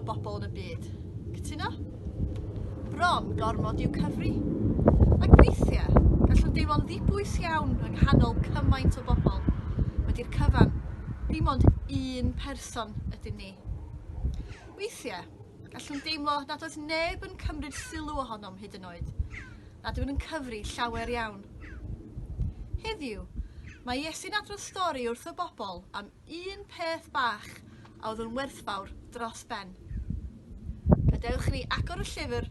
bobl yn y byd. Cytuno? Bron gormod i'w cyfri. Ac weithiau, gallwn deimlo'n ddibwys iawn yng nghanol cymaint o bobl. Wedi'r cyfan, dim ond un person ydyn ni. Weithiau, gallwn deimlo nad oes neb yn cymryd sylw ohonom hyd yn oed, nad yw'n yn cyfri llawer iawn. Heddiw, mae Iesu'n adrodd stori wrth y bobl am un peth bach a oedd yn werthfawr dros ben. Gadewch i ni agor y llyfr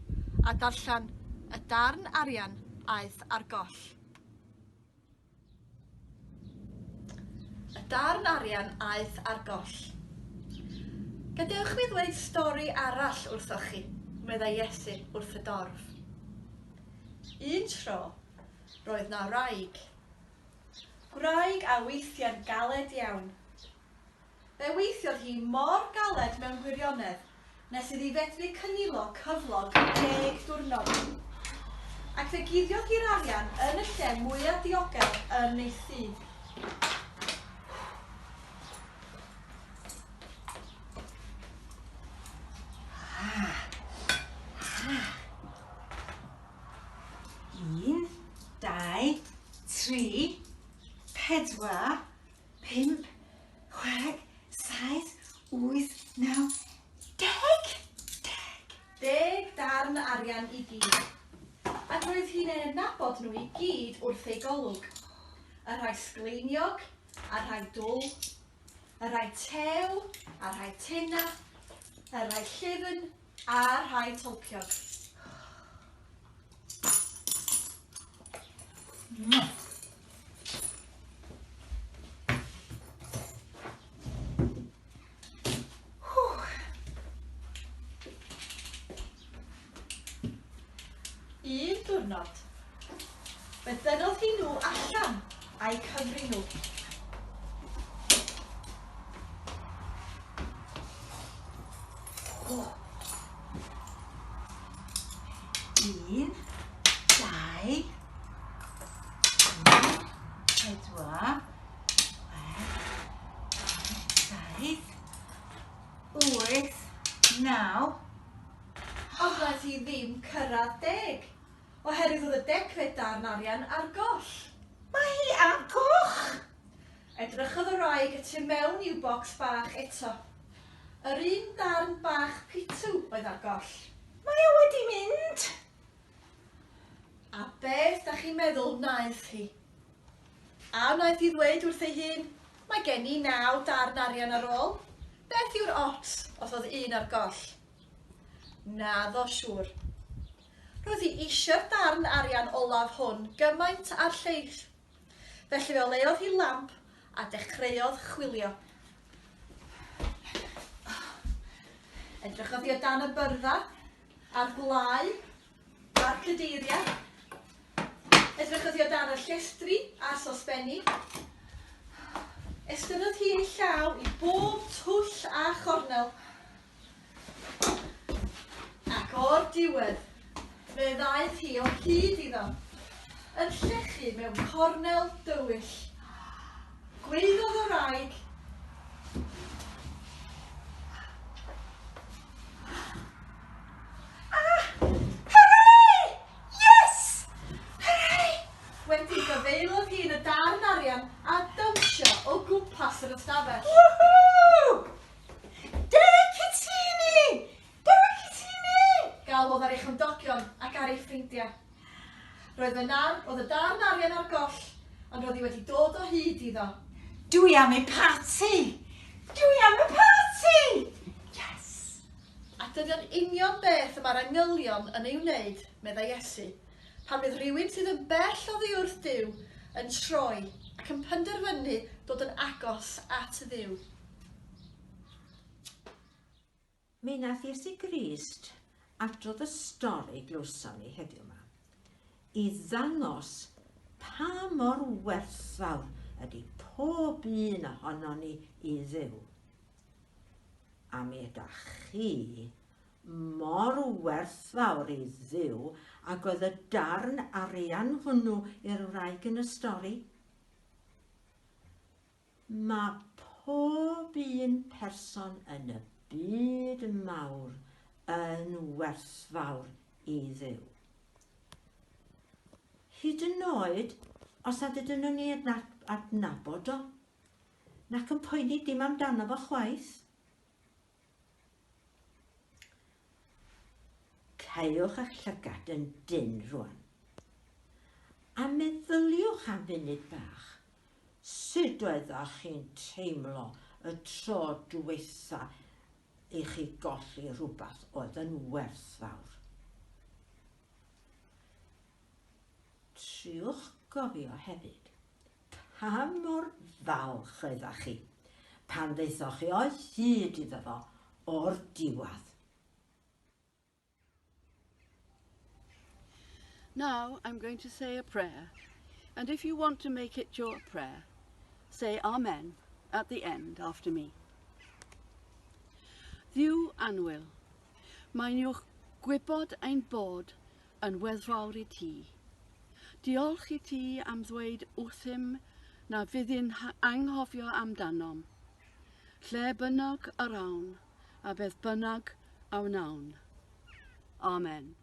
a darllen y darn arian aeth ar goll. Y darn arian aeth ar goll. Gadewch mi ddweud stori arall wrthoch chi, meddai Iesu wrth y dorf. Un tro, roedd 'na wraig Gwraig a weithiai'n galed iawn. Fe weithiodd hi mor galed mewn gwirionedd nes iddi fedru cynilo cyflog deg diwrnod. Ac fe guddiodd hi'r arian yn y lle mwya diogel yn ei thŷ. Un, dau, 3, 4, 5, 6, 7, 8, 9, 10! Deg! Deg darn arian i gyd. Ac roedd hi'n eu adnabod nhw i gyd wrth eu golwg. Y rhai sgleiniog a'r rhai dwl, y rhai tew a'r rhai tena, y rhai llyfn a'r rhai tolciog. Un diwrnod, fe dynnodd hi nhw allan a'u cyfri nhw. Un, dau, tri, pedwar, chwech, saith, wyth, naw. Ond wnaeth hi ddim cyrraedd deg, oherwydd oedd y degfed darn arian ar goll. Mae hi ar goll! Edrychodd y wraig y tu mewn i'w bocs bach eto. Yr un darn bach pitw oedd ar goll. Mae o wedi mynd! A beth da chi'n meddwl wnaeth hi? A wnaeth hi ddweud wrth ei hun, Mae gen i naw darn arian ar ôl, beth yw'r ots os oedd un ar goll? Naddo siŵr. Roedd hi eisiau'r darn arian olaf hwn gymaint â'r lleill. Felly fe oleuodd hi lamp a dechreuodd chwilio. Edrychodd hi o dan y byrddau, a'r gwlau, a'r cadeiriau. Edrychodd hi o dan y llestri a'r sosbenni. Estynnodd hi ei llaw i bob twll a chornel. Ac o'r diwedd, fe ddaeth hi o hyd iddo, yn llechu mewn cornel dywyll. Gwaeddodd y wraig, Ah! Hooray! Yes! Hooray! Wedyn gafaelodd hi yn y darn arian a dawnsio o gwmpas yr ystafell. Woohoo! Dere Cytini! Dere Cytini! Galwodd ar ei chymdogion ac ar ei ffrindiau. Roedd y nar, roedd y darn arian ar goll, ond roedd hi wedi dod o hyd iddo. Dwi am ei party! Dwi am y party! Yes! A dyna'n union beth y mae'r angylion yn ei wneud, meddai Iesu, pan fydd rhywun sydd yn bell oddi wrth Duw yn troi ac yn penderfynu dod yn agos at Dduw. Mi wnaeth Iesu Grist adrodd y stori glywson ni heddiw yma i ddangos pa mor werthfawr ydy pob un ohonon ni i Dduw. A mi ydach chi mor werthfawr i Dduw ag oedd y darn arian hwnnw i'r wraig yn y stori. Mae pob un person yn y byd mawr yn werthfawr i Dduw. Hyd yn oed os nad ydyn nhw'n ei adnabod o, nac yn poeni dim amdano fo chwaith. Caewch eich llygad yn dynn rwan. A meddyliwch am funud bach, sut oeddach chi'n teimlo y tro dwetha i chi golli rhywbeth oedd yn werthfawr? Triwch gofio hefyd pa mor falch oeddach chi pan ddaethoch chi o hyd iddo fo o'r diwedd. Now I'm going to say a prayer, and if you want to make it your prayer, say Amen at the end after me. Dduw annwyl, mae'n i'w gwybod ein bod yn werthfawr i ti. Diolch i ti am ddweud wrthym na fyddi'n anghofio amdanom, lle bynnag yr awn a beth bynnag a wnawn. Amen.